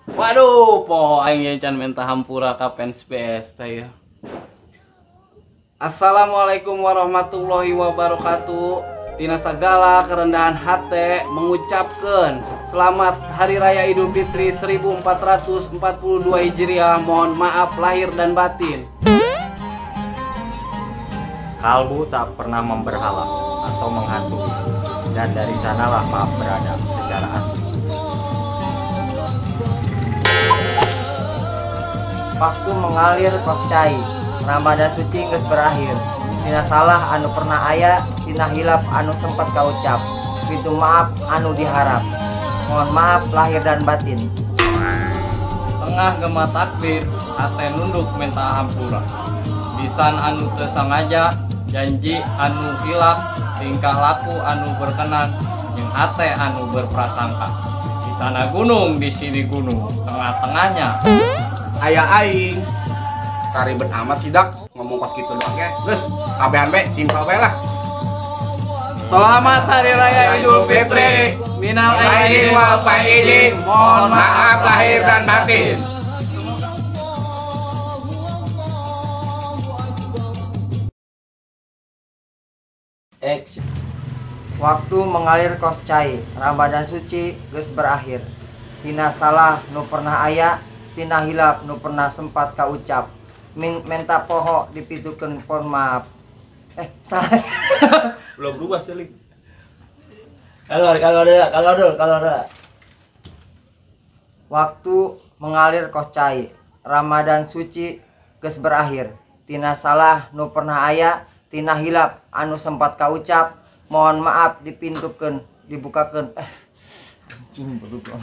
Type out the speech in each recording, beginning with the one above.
Waduh, poho aing can minta hampura ka fans BST ya. Assalamualaikum warahmatullahi wabarakatuh. Tina segala kerendahan hati mengucapkan selamat Hari Raya Idul Fitri 1442 Hijriah. Mohon maaf lahir dan batin. Kalbu tak pernah memberhala atau menghantui, dan dari sanalah maaf berada secara asli. Waktu mengalir kos cai, Ramadan suci geus berakhir. Tina salah anu pernah aya, tina hilap anu sempat kaucap. Pintu maaf anu diharap. Mohon maaf lahir dan batin. Tengah gema takbir, hate nunduk minta hampura. Lisan anu teu sangaja, janji anu hilap, tingkah laku anu berkenan, jeung hate anu berprasangka. Di sana gunung, di sini gunung, tengah-tengahnya aya aing. Karibet amat sih dak ngomong pas gitu doang ya. Geus, kabehan be, simpel we lah. Selamat Hari Raya Idul Fitri. Minal aidin wal faizin. Mohon maaf lahir dan batin. Action. Waktu mengalir kos cai, Ramadan suci geus berakhir. Tina salah nu pernah aya, tina hilap nu pernah sempat kaucap. Minta poho dipitukeun pon maaf. Salah. Belum berubah sih, Ling. Kalau ada. Waktu mengalir kos cai, Ramadan suci geus berakhir. Tina salah nu pernah aya, tina hilap anu sempat kaucap. Mohon maaf dipintukeun, dibukakeun. Anjing berubah.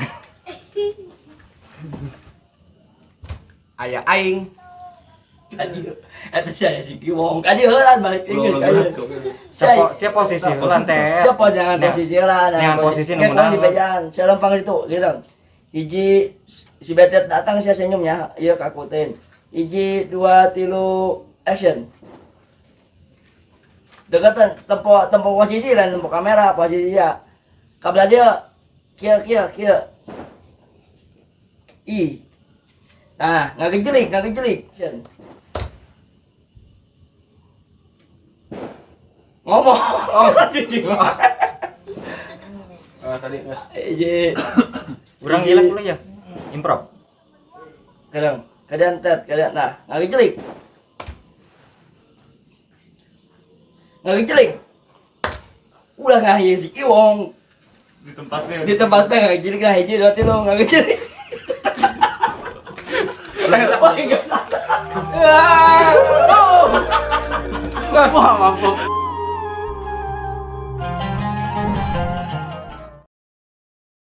Aya aing. Tadi eta saya si Kiwong. Kadi heulan balik inget kadi. Siapa posisi heulan teh? Siapa jangan posisi heulan. Jangan posisi nu menang. Di bejaan, saya lempang itu, gitu. Hiji si betet datang saya senyumnya, ieu kakutin. Hiji, dua, tilu, action. Dekatan tempo posisi dan tempo kamera posisi ya. Kabla dia kia kia kia. I. Nah, ngagejelik. Action. Ngomong. Oh, tadi geus. Hiji. Urang gila dulu ya. Improv. Kadang, kadang tet, kadang nah, ngagejelik. Ngagejelik. Ulah ngahiji si Kiwong. Di tempatnya. Di tempatnya ngagejelik lah hiji dua tilu ngagejelik. Wah, enggak. Wah, mampu.